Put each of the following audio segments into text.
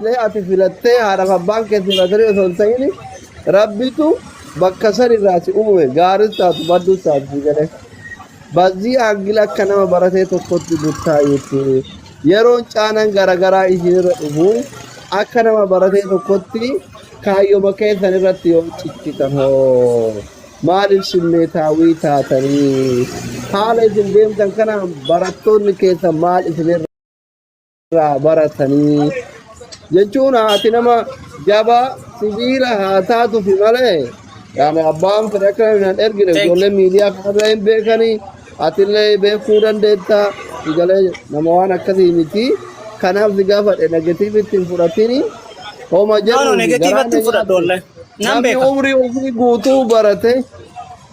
Illee ati filattee haadhaaf abbaan kee si filatanii osoo hin ta'in rabbitu bakka san irraa si uume gaaris taatu badduus taatu si galee. Bazzii aangila akka nama baratee tokkotti buttaayetti yeroon caanan garagaraa isinirra dhufu akka nama baratee tokkotti kaayyoma keessan irratti yoo ciccitan hoo maaliif simmeetaawii taatanii haala isin deemtan kanaan barattoonni keessan maal isinirra irraa baratanii jechuun haati nama jabaa sibiila haa taatufi malee yaani abbaan fedhe akka namni hin ergine Thank you. ijoolleen miidiyaa kanarra hin beekanii atillee beekuu dandeetta sigalee nama waan akkasii miti kanaaf si gaafadhe negatiivitti hin fudhatini homa No, no, jedhuufi garaa negatiivatti na hin fudhadhu nyaatte wallahi. Nan namni beeka. umrii ofii guutuu barate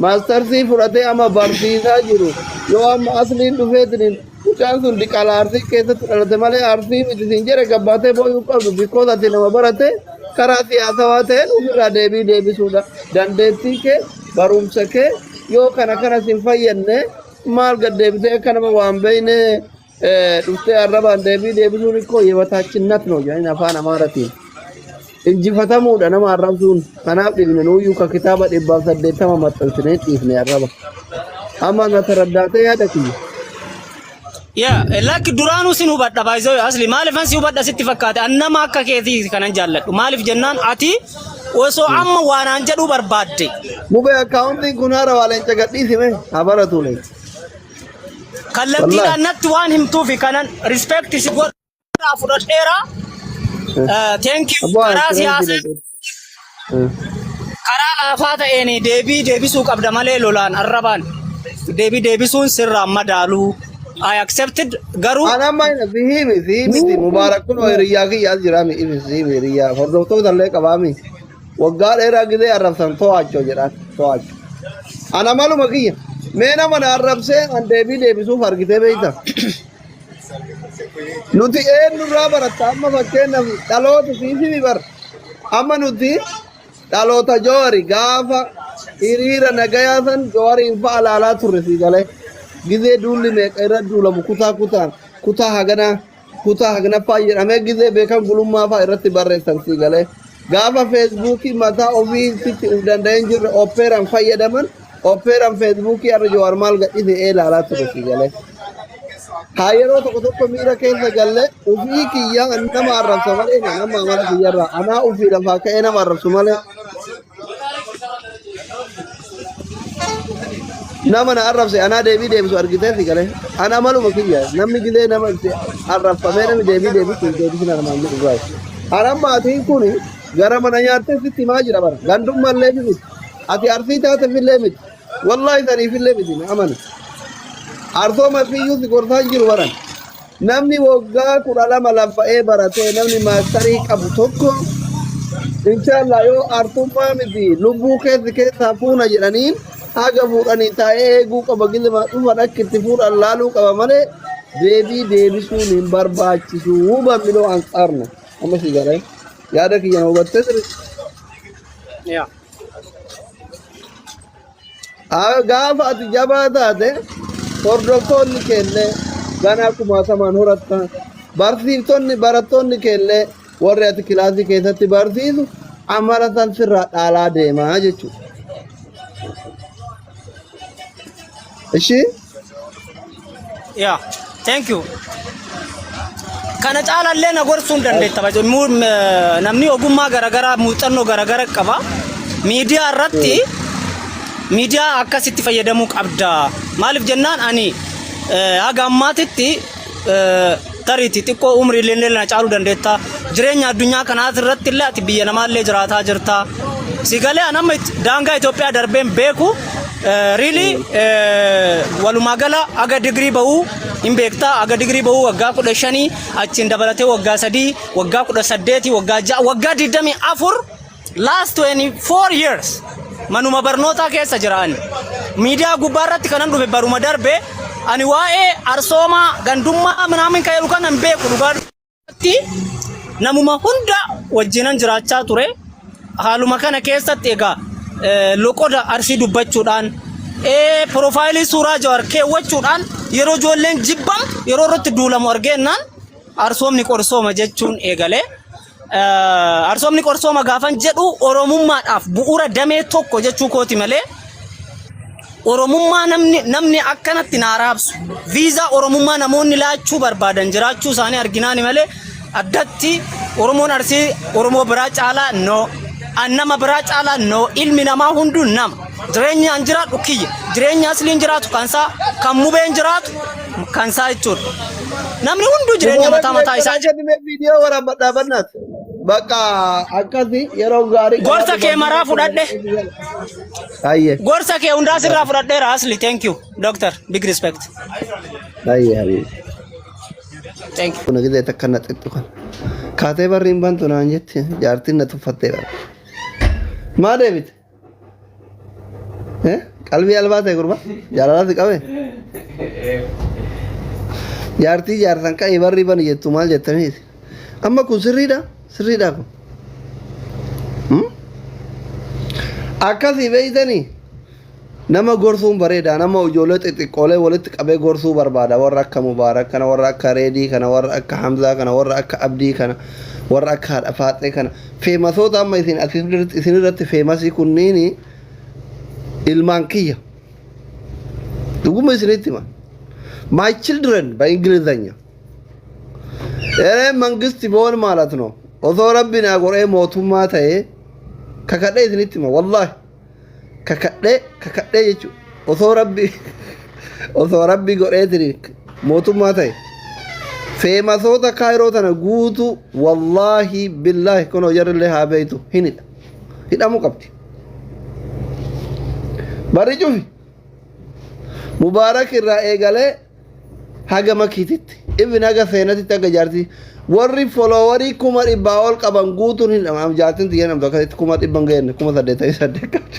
Maastarsii fudhatee amma barsiisaa jiru. Yoo amma asliin dhufeetiin mucaan sun diqala arsii keessatti dhalate malee arsii miti siin jedhe gabbaatee booyuu qabdu because ati nama barate karaa siyaasawaa ta'een ofirraa deebii deebisuudha. Dandeettii kee barumsa kee yoo kana kana sin fayyadne maal gad deebisee akka nama waan beekne dhuftee arrabaan deebii deebisuun ikkoo yebataachinnat no jedhanii afaan amaaratiin. Injifatamuudha nama arrabsuun. Kanaaf dhiifne nuuyyuu ka kitaaba 180 maxxansinee dhiifne arraba. Amma na taraddaatee yaada kiyya. Yaa lakki duraanuu sin hubadha baay'isoo asli maaliifan si hubadha sitti fakkaate an nama akka keetii kanan jaalladhu maaliif jennaan ati osoo amma waanaan jedhuu barbaadde Mubee akkaawuntiin kun haara waa leenca gadhiisime haa baratu leenca. Kallattiidhaan Wallaahi. natti waan himtuufi kanan respect si godhaa fudhadheera. Thank you. Abbaa Karaa asirratti siyaasaa dhaqee. karaa laafaa ta'een deebii deebisuu qabda malee lolaan arrabaan deebii deebisuun sirraan madaalu. I accepted garuu An amma si himi si himiti Mubaarak kun hiriyyaa kiyya as jiraami ifi si himi hiriyyaa hordoftoota illee qabaami. Waggaa dheeraa gizee arrabsan to'achoo jedhaan to'achoo. Ana maluma kiyya mee nama na arrabsee an deebii deebisuuf argitee beekta. Nuti eenyurraa baratta amma fakkeenyaaf dhaloota siif bar amma nuti dhaloota Joowari gaafa hiriira nagayaa san Joowariin fa'a laalaa turre sii galee gizee duulli meeqa irra duulamu kutaa kutaan kutaa haganaa kutaa hagnaffaa jedhamee gizee beekan gulummaa fa'a irratti barreessan sii galee gaafa feesbuukii mataa ofiitti uf danda'een jirre opeeraan fayyadaman opeeraan feesbuukii har'a Jowaar maal gadhiise ee ilaalaa ture sii galee. Haa yeroo tokko tokko miira keessa galle ofii kiyyaa nama arrabsa malee nama amala kiyyarraa anaa ofii lafaa ka'ee nama arrabsu malee Nama na arrabse anaa deebii deebisu argitee si galee. Ana maluma kiyya namni gilee nama itti arrabfamee namni deebii deebisu hin deebisina namaan jedhu gaa'e. Ana maatiin kun gara mana nyaattee sitti himaa jira bara. Gandummallee miti. Ati arsii taateefillee miti. Wallaahi saniifillee miti na amani. Arsooma fiyyuu si gorsaa hin jiru baran. Namni waggaa 12 laffa'ee baratee namni maastarii qabu tokko inshaallah yoo artummaa miti lubbuu keessi keessaa fuuna jedhaniin haga fuudhanii taa'ee eeguu qaba gizima dhufan akka itti fuudhan laaluu qaba malee deebii deebisuun hin barbaachisu በሚለው አንጻር ነው amma si galee yaada kiyya na hubattee sirriitti. Yaa. Gaafa ati jabaa taate hordoftoonni keellee ganaa kumaatamaan horatta. Barsiiftonni barattoonni keellee warri ati kilaasii keessatti barsiisu amala san sirraa dhaalaa deemaa jechuudha. Ishii Yeah, thank you. Kana caalallee na gorsuu hin dandeetta. Baay'ee. Namni ogummaa garaagaraa muuxannoo garaagaraa qaba. Miidiyaa irratti miidiyaa akkasitti fayyadamuu qabda. Maaliif jennaan ani haga ammaatitti tariiti xiqqoo umrii illee na caaluu dandeetta. Jireenya addunyaa kanaa irratti illee ati biyya namaallee jiraataa jirta. Si galee an amma daangaa Itoophiyaa darbeen beeku really walumaa gala aga digirii bahuu hin beektaa aga digirii bahuu waggaa 15 achiin dabalatee waggaa 3 waggaa 18 waggaa 6 waggaa 24 last 24 years manuma barnootaa keessa jira ani. Miidiyaa gubbaa irratti kanan dhufe baruma darbe ani waa'ee arsoomaa gandummaa minaamin kan jedhu kana hin beeku dhugaa dubbatti namuma hunda wajjinan jiraachaa ture. Haaluma kana keessatti egaa loqoda arsii dubbachuudhaan piroofaayilii suuraa Jawaar keewwachuudhaan yeroo ijoolleen jibbamtu yeroo irratti duulamu argeennaan arsoomni qorsooma jechuun eegalee. Arsoomni qorsooma gaafan jedhu Oromummaadhaaf bu'uura damee tokko jechuu kooti malee Oromummaa namni akkanatti naa raabsu viizaa Oromummaa namoonni laachuu barbaadan jiraachuu isaanii arginaani malee addatti Oromoon Arsii Oromoo biraa caalaa no. An nama biraa caalaa no. Ilmi namaa hunduu nama. Jireenya an jiraadhu kiyya. Jireenya asliin jiraatu kansaa, kan mubeen jiraatu kansaa jechuudha. Namni hunduu jireenya mataa mataa isaa Kennimee viidiyoo waraabadhaa bannaat. Bakka akkasi yeroo gaarii Gorsa kee maraa fudhadhe. Ayyee. Gorsa kee hundaa sirraa fudhadheera asli. Thank you doctor. Big respect. Ayyee habibi. Thank you. Kun gizee takka na xixxu kan. Kaatee barri hin bantu naan jetti jaartiin na tuffattee bara. Maa deebite? Eh? Qalbii albaa ta'e gurba? Jaalala si qabe? Jaartii jaarsan ka'ee barri bani jettu maal jettaniiti? Amma kun sirriidha? Sirriidha kun? Hmm? Akkasii beeytanii? Nama gorsuun bareeda. Nama ijoollee xixiqqoolee walitti qabee gorsuu barbaada. Warra akka Mubaarak kana, warra akka Reedii kana, warra akka Hamzaa kana, warra akka Abdii kana, warra akka Haadha Faaxee kana. Famousoota amma isin isin irratti famousii kunniini ilmaan kiyya. Dhuguma isinitti hima. My children በእንግሊዘኛ እኔ መንግስት ቢሆን ማለት ነው osoo rabbi naa godhee mootummaa ta'ee kakadhee isinitti hima wallahi kakadhee kakadhee jechuudha osoo rabbi godheetiin mootummaa ta'e famousoota Kaayiroo tana guutuu wallaahi billaahi kunoo jarrillee haa beeytu hin hidha hidhamuu qabdi barri cufi Mubaarak irraa eegalee haga makiititti ibn haga seenatitti haga jaartii warri followerii 100,000 ol qaban guutuun hin dhamaam. Jaartiin xiyya namtu akkasitti 100,000 geenne 88,000 qabdi.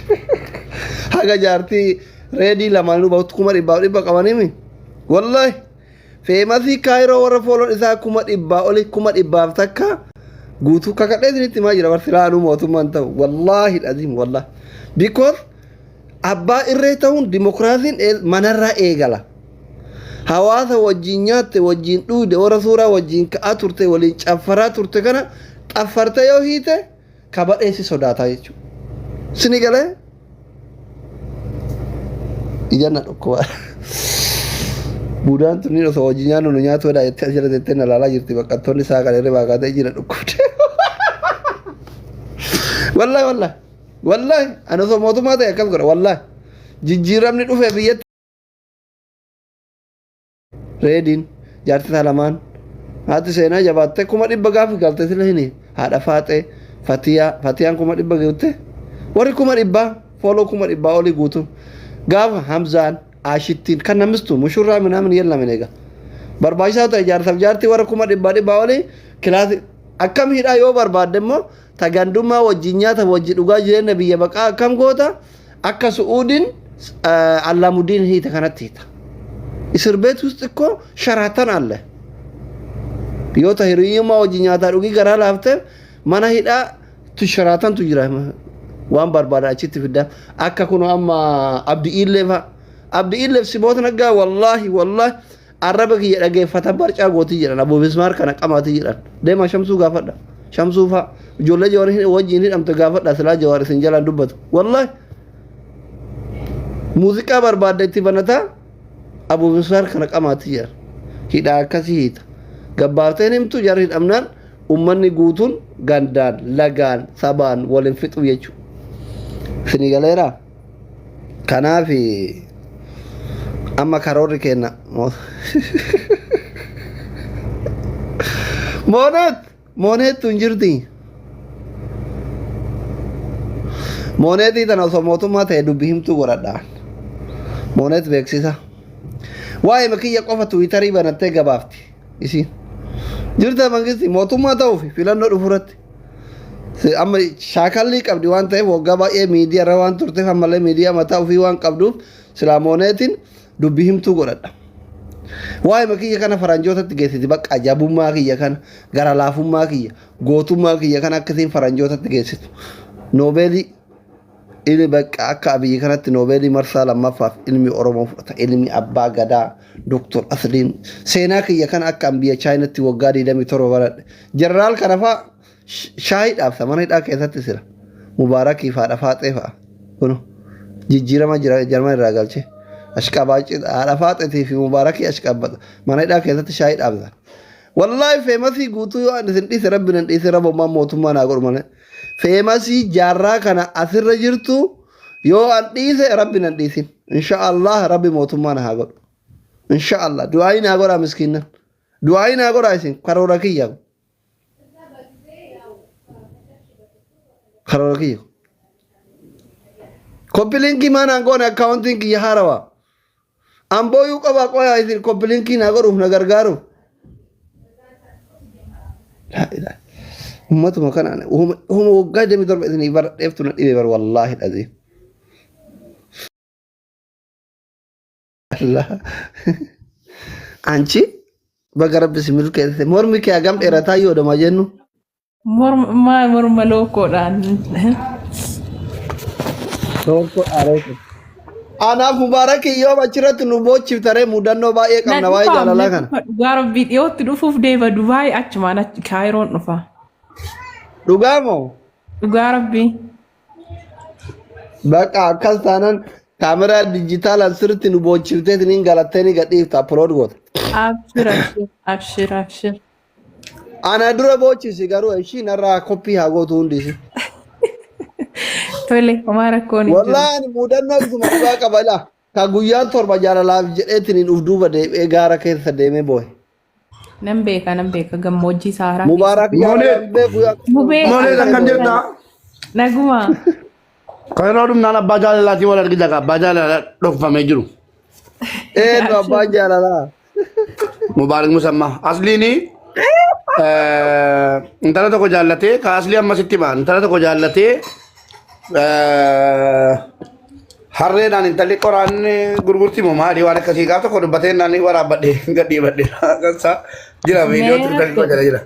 Haga jaartii Reedii lamaan bahutti 100,100 qabanimi. Wallahi famousii Kaayiroo warra follown isaa 100,000 oli 101,000 guutuu kakadhee isinitti himaa jira. Barsi laanuu mootummaan ta'u wallaahi aziim wallahi because abbaa irree ta'uun dimokiraasiin manarraa eegala. Hawaasa wajjin nyaatte, wajjin dhugde, warra suuraa wajjin ka'aa turte, waliin caffaraa turte kana xaffarte yoo hiite kabadhee si sodaataa jechuudha. Sini galee ija na dhukkuba. Budaan tunniin osoo wajjin nyaannu nu nyaatu jedha jettee as jala teettee na ilaalaa jirti. Baqattoonni isaa kan irra baaqatee iji na dhukkubde. Wallahi wallahi wallahi ani osoo mootummaa ta'e akkas godha wallahi jijjiiramni dhufe biyyatti. Reediin jaarti isaa lamaan haati seenaa jabaattee 100,000 gaafa galte sila hini haadha Faaxee Fatiyaa Fatiyaan 100,000 guutte. Warri 100,000 follow 100,000 olii guutuun gaafa Hamzaan Ashittiin kan namistu mushurraa minaamin yellamin egaa barbaachisaa ta'e jaarsaaf jaartii warra kuma dhibbaa dhibbaa olii kilaasii akkam hidhaa yoo barbaadde immoo tagandummaa wajjin nyaata wajjin dhugaa jireenya biyya baqaa akkam goota akka Su'uudin Allaamudiin hiita kanatti hiita. እስር ቤት ውስጥ እኮ ሸራተን አለ። yoo ta hiriyyummaa wajjin nyaataa dhugii garaa laafteef mana hidhaa tu sharaatan jira waan barbaadan achitti fiddaa akka kun amma Abdi Illee fa'a. Abdi Illeef Siboota Naggaa wallaahi wallaahi arraba kiyya dhageeffatan barcaa gootii jedhan Abu Bismaar kana qamaatii jedhan deema Shamsuu gaafadha. Shamsuu fa'a ijoollee Jawaar wajjin hidhamte gaafadha. Silaa Jawaar isin jalaan dubbatu wallaahi muuziqaa barbaadda itti banataa Abu Bismaar kana qamaatii jedhan hidhaa akkasii hiita gabbaarteen himtu jarri hidhamnaan ummanni guutuun gandaan lagaan sabaan waliin fixu jechuudha. Isinii galeeraa? Kanaaf amma karoorri kenna. Moonet! Mooneettu hin jirti. Mooneetii tana osoo mootummaa ta'e dubbi himtuu godhadhaan. Mooneet beeksisa. Waa'ee kiyya qofa Twitterii banattee gabaafti. Isiin. Jirta mangisti mootummaa ta'uuf filannoo dhufu irratti. Amma shaakallii qabdi waan ta'eef waggaa baay'ee miidiyaa irra waan turteef ammallee miidiyaa mataa ofii waan qabduuf silaa Mooneetiin dubbi himtuu godhadha. Waa'ee kiyya kana faranjootatti geessiti. Bakka jabummaa kiyya kana, gara laafummaa kiyya, gootummaa kiyya kana akkasiin faranjootatti geessitu. Noobeelii ilmi bakka akka Abiyyi kanatti noobeelii marsaa lammaffaaf ilmi Oromoo fudhata. Ilmi abbaa gadaa Doktor Asliin seenaa kiyya kana akka an biyya Chaayinatti waggaa 27 baradhe. Jeneraal kana fa'a Shaayii dhaabsa mana hidhaa keessatti sira. Mubaarakii fi haadha faaxee fa'a. Kuno jijjiirama jira jarman irraa galche. Ashqabaaci haadha faaxeetii fi mubaarakii ashqabaxa. Mana hidhaa keessatti shaayii dhaabsa. Wallaahi feemasii guutuu yoo ani isin dhiise rabbi nan dhiise rabummaan mootummaa naa godhu malee. Feemasii jaarraa kana asirra jirtu yoo an dhiise rabbi nan dhiisin. Insha Allah rabbi mootummaa na haa godhu. Insha Allah du'aayii naa godhaa miskiinnan. Du'aayii naa godhaa isin karoora kiyya. Karoora kiyya. Koppiliinkii maa naan goone akkaawuntiin kiyya haarawaa. An booyuu qabaa qoyaa isin koppiliinkii naa godhuuf na gargaaruuf. Laa ilaaha. Ummatuma kana huma waggaa 27 isinii baradheeftu na dhibe bar wallaahi dhaziim. Allah. Anchi baga rabbi si milkeesse mormi kee hagam dheerataa yoo dhama jennu. Morma maa morma lookoodhaan. Tokko areetu. Anaaf mubaarakii yoom achirratti nu boochiftaree mudannoo baay'ee Na qabna waa'ee dhufa jaalalaa na kana. dhufa dhugaa rabbii dhiyootti dhufuuf deema Dubaay achumaan achi Kaayiroon dhufa. Dhugaa moo? Dhugaa rabbii. Baqa akkas taanan kaameraa dijitaalaan sirriitti nu boochiftee isiniin galattee ni gadhiifta upload goota. Abshir abshir abshir abshir. Ana dura boochisi garuu ishii narraa koppii haa gootu hundi ishii. Tole homaa rakkoon hin jiru. Wallaahi ani mudannoo isuma dhugaa qaba ilaa. Ka guyyaa 7 jaalalaaf jedheetiin uf duuba deebi'ee gaara keessa deemee boohe. Nan beeka nan beeka gammoojjii Saaraa Mubaarak keessatti. Moolee jaalalaan beeku yaa Mubee moolee akkam akkam jirta? jirta? Naguma. Kan yeroo dhumnaan abbaa jaalalaatiin wal argita ka abbaa jaalalaa dhokfamee jiru. Eenyu abbaan jaalalaa? Mubaarak Musammaa. Asliini intala tokko jaallatee ka aslii ammasitti himaa intala tokko jaallatee Harreedhaan intalli qoraan gurgurti moo maali waan akkasii gaaf tokko dubbatee naan waraabbadhe gadhiifadhe kansa jira viidiyoo Mee tiktookii koo jala jira.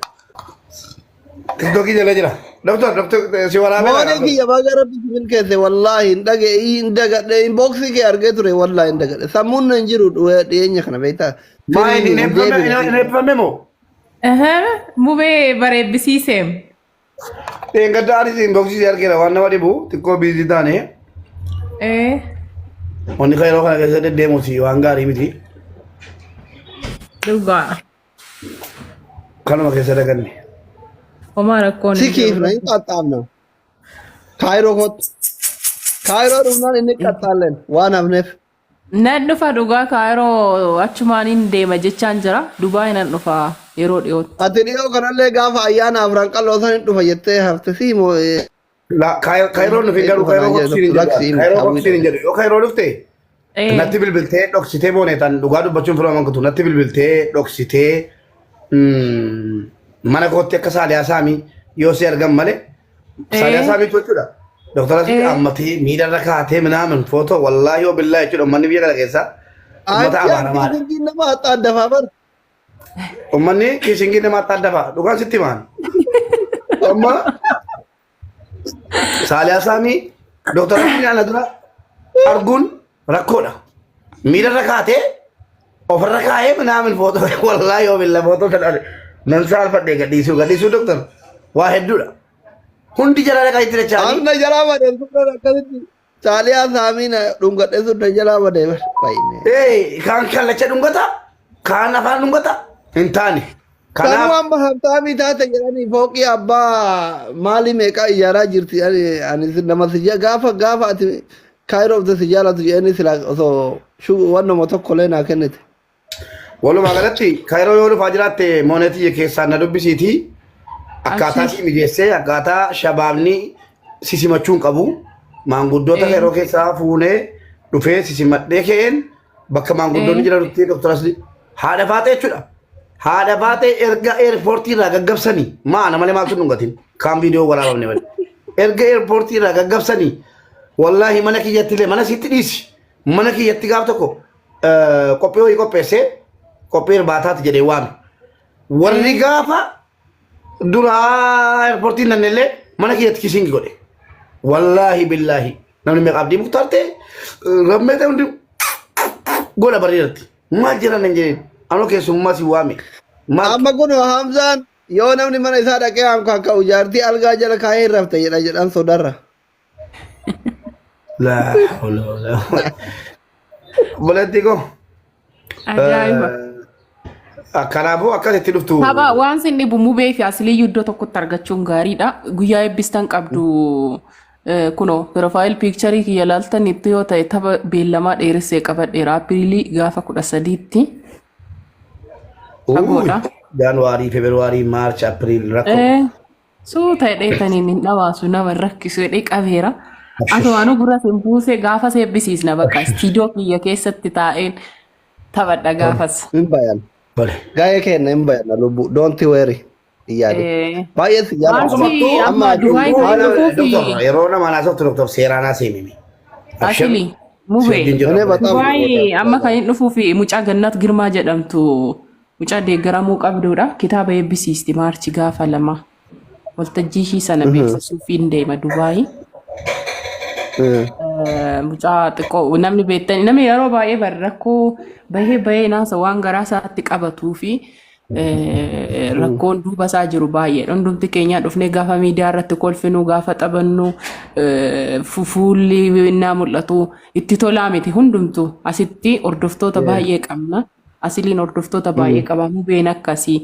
Tiktookii jala jira. Doktor doktor si waraabee Moonii gaaf kiyya baga rabbi si milkeesse wallaahi hin dhage hin dagadhe inboxii kee argee ture wallaahi hin dagadhe sammuun na hin jiru dhiyeenya kana beektaa Maa firiin hin hin eebbifame deebine hin eebbifame moo? Mubee bareebbisiiseem. Dheengadda anis inboxii si argeera waan nama dhibu xiqqoo biizii taane Ee. wanni kan yeroo kana keessa deddeemuuti waan gaarii miti Dhugaa. kanuma keessa daganne. Homaa rakkoon Si hin jiru. kiifna hin qaxxaamna. Kaayiroo kootu. Kaayiroo dhufnaan inni qaxxaalleen waan hafneef. Nan dhufa dhugaa kaayiroo achumaaniin deema jechaan jira. Dubaay nan dhufa yeroo dhiyootti. Ati dhiyoo kanallee gaafa ayyaana afran qalloo san hin dhufa jettee hafte sii moo La kaayiroon dhufin garuu dhufa kaayiroo naan kotu siin jedhe hin jedhu. laksii Kaayiroo kotu hawwii siin hin jedhu. Yoo kaayiroo dhufte Ee. natti bilbiltee dhoksitee boone tan dhugaa dubbachuun firoo mankutu natti bilbiltee dhoksitee mana kootti akka saaliyaa saamii yoo si argan malee Saaliyaa Ee. saamii jechuudha. Doktora asitti Ee. ammatee miidharra kaatee minaamin footoo wallaahi yoo billaa jechuudha uummanni biyya kana keessaa uummata Anti abaaramaadha. anti nama axxaaddafaa bara. Uummanni kiisingii nama axxaaddafa dhugaan sitti himaan. Amma Saaliyaa Saamii Dooktar Abiy ana dura arguun rakkoodha. Miilarra kaatee ofirra kaa'ee minaamin footoo wallaahi yoo billa footoo sana nan saalfadhe gadhiisuu gadhiisuu doktar waa hedduudha. Hundi jala dhaqaa itti dacha'anii Amma jalaa badee suuraan akkasitti Saaliyaa Saamii na dhungadhe sun na jalaa badee bar. Baay'ee. Ee, kaan kallacha dhungata kaan afaan dhungata hin taane. Sanuu Kanaaf amma habtaamii taate jedhanii fooqii abbaa maalii meeqaa ijaaraa jirti ani ani si- nama si ja- gaafa gaafa ati kaayiroo of si jaalatu jedhanii silaa osoo wannuma tokko illee naa kennite. Walumaa galatti kaayiroo yoo dhufaa jiraatte moonetii keessaan na dubbisiiti. Akkaataa Abshir. si mijeessee akkaataa shabaabni si simachuun qabu maanguddoota Ee. kaayiroo keessaa fuunee dhufee si simadhee ka'een bakka maanguddoonni jiranutti Dr. Asli haadha faatee jechuudha. Haadha faatee erga eerpoortii irraa gaggabsanii maana malee maaltu dhungatin kaan viidiyoo waraabamne malee. Erga eerpoortii irraa gaggabsanii wallaahi mana kiyyatti illee mana sitti dhiisi mana kiyyatti gaaf tokko qophii wayii qopheessee qophii irbaataati jedhee waame. Warri gaafa duraa eerpoortiin nannellee mana kiyyatti kisingi godhe. Wallaahi billaahi namni meeqa abdii muktaar ta'e rammee ta'e hundi godha bareedatti. Maal jedhan hin jedhin anoo keessummaa si waame. Maal Amma kun Hamzaan Yoo namni mana isaa dhaqee hankaan ka'u jaartii algaa jala kaa'ee hin rafte jedha jedhan sodarra. Laa hawla walaa quwwata. Obboleettii koo. Ajaa'iba. Kanaafuu akkasitti dhuftu. Tapha waan sin dhibu mubee fi asliyyuu iddoo tokkotti argachuun gaariidha. Guyyaa eebbistan qabdu kunoo profile picture kiyya laaltan itti yoo ta'e tapha beellamaa dheeressee qabadheera. Apiriilii gaafa 13tti fagoodha. Jaanuwaarii, Feebruwaarii, Maarch, Apiriil rakkoo. Suuta jedheetaniin hin dhabaasu nama hin rakkisu jedhee qabeera. Asumaanuu gurra sin buusee gaafas eebbisiisna bakka istiidiyoo kiyya keessatti taa'een taphadha gaafas. Hin bayan. Tole. Gahee kenna hin bayanna lubbuu. Don't worry. Hin yaadin. Baay'ee si jaalladha. Maarchi Asumattuu amma Amma Dubaay kan haala dhufuufi Doktor yeroo nama naasoftu doktor seeraan haasa'imimi. Abshir. asili Si mubee wajjin jirra እኔ obboleettii. በጣም Dubaay amma kan hin dhufuufi mucaa Gannaat Girmaa jedhamtu mucaa deeggaramuu qabduudha. Kitaaba eebbisiisti Maarchi gaafa 2. Waltajjii ishii sana beeksisuuf hin deema Dubaay. Mucaa xiqqoo namni beektan namni yeroo baay'ee bar rakkoo bahee bahee naasa waan garaa isaatti qabatuu fi rakkoon duuba isaa jiru baay'eedha. Hundumti keenyaa dhufnee gaafa miidiyaa irratti kolfinu gaafa taphannu fuulli innaa mul'atu itti tolaa miti hundumtu asitti hordoftoota baay'ee qabna. Asiliin hordoftoota baay'ee qaba. Mubeen akkasii.